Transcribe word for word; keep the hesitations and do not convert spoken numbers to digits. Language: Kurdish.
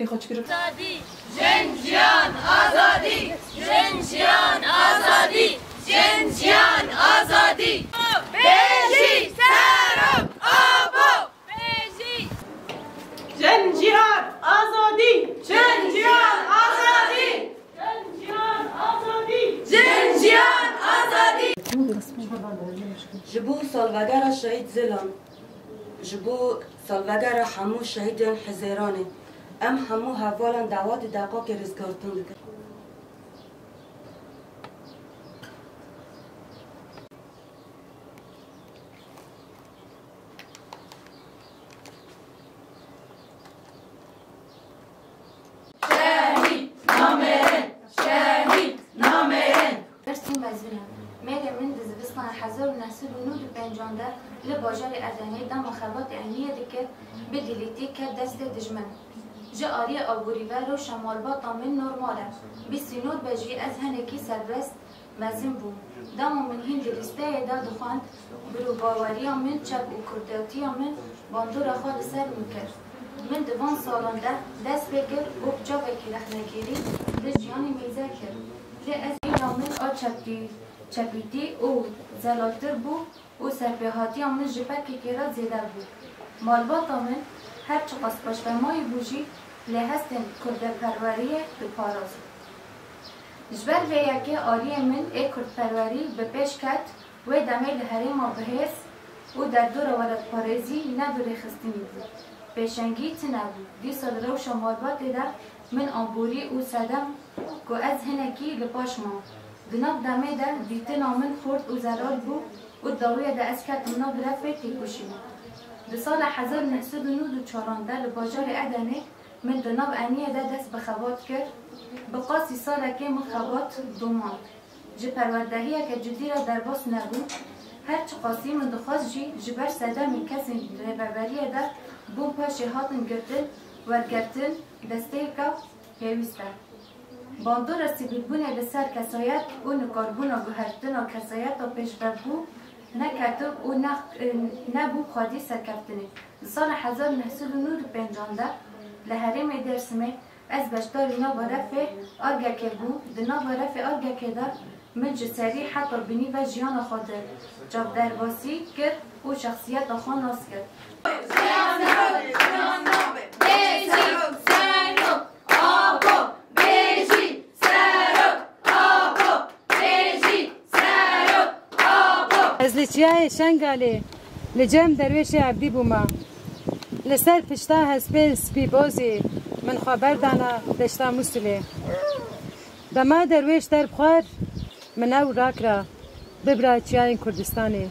Ê xwe çi kir? Azadî! Jin jiyan azadî! Jin jiyan azadî! Jin jiyan azadî! Bêjî serok apo! Bêjî! Jin jiyan azadî! Jin jiyan azadî! Jin jiyan azadî! Jin jiyan azadî! Ji bo salvegera şehîd Zilan, ji bo salvegera hemû şehîdên Hizêranê, em hemû hevalan dawa di deqakê rêzgartin dikin. Şehîd namerin! Şehîd namerin! Ders û mezin e. Mêrê min di zivistana hezar û neh sed û nod û pêncan de li bajarê Edenê dema xebatê eniyê dikir, bi dilîtî ket destê dijmin. Ji aliyê aborî ve rewşa malbata min normal e. Bîst û nod bejî ez hinekî serbest mezin bûm. Dema min hîn di lîsteyê de dixwend, bîr û baweriya min çep û kurdatiya min bandora xwe li ser min kir. Min di van salan de dest pê kir û bi çavekî rexnegirî li jiyanê mêze kir. Lê ez hîna min a çepî-, çepîtî û zelaltir bû û serpêhatiya min ji pekekê re zêde bû. Malbata min her çiqas paşvemayî bû jî, lê hestên kurdeperweriyê diparast. Ji ber vê yekê aliyê min ê kurdperwerî bi pêş ket, wê demê li herêma bihêz û derdora welatparêzî ne bi rêxistinî bû. Pêşengî tune bû. Dîsa di rewşa malbatê de min aborî û sedem ku ez hinekî li paş mam. Di nav demê de dîtina min xurt û zelal bû û di dawiya de ez ketim nav refê têkoşîna. Di sala hezar û neh sed û nod û çaran de li bajarê Edenê min di nav eniyê de dest bi xebat kir. Bi qasî salekê min xebat domand. Ji perwerdehiyeke cidî re derbas nebûm. Her çiqasî min dixwest jî ji ber sedemên kesên rêveberiyê de bûn paşê hatin girtin, wergirtin desteyeke pêwîst e. Bandora sivîlbûnê li ser kesayet û nikarbûna guhertina kesayeta pêşvebû neketin û ne, nebû xwedî serkeftinê. Di sala hezar û neh sed û nod û pêncan de li herêmê Dêrsimê ez beşdarî nava refê Argekê bûm. Di nava refê Argekê de min ji serî heta binî ve jiyana xwe di çavderbasî kir û şexsiyeta xwe nas kir. Bêjî serok, apo, bêjî serok, apo, bêjî serok, apo. Ez li Çiyayê Şengalê li cem Derwêşê Ebdî bûme. Li ser pişta hespê spîbozî min xwe berdana deşta Mûsilê. Dema Derwêş derbixwar, min ew rakira bibra çiyayên Kurdistanê.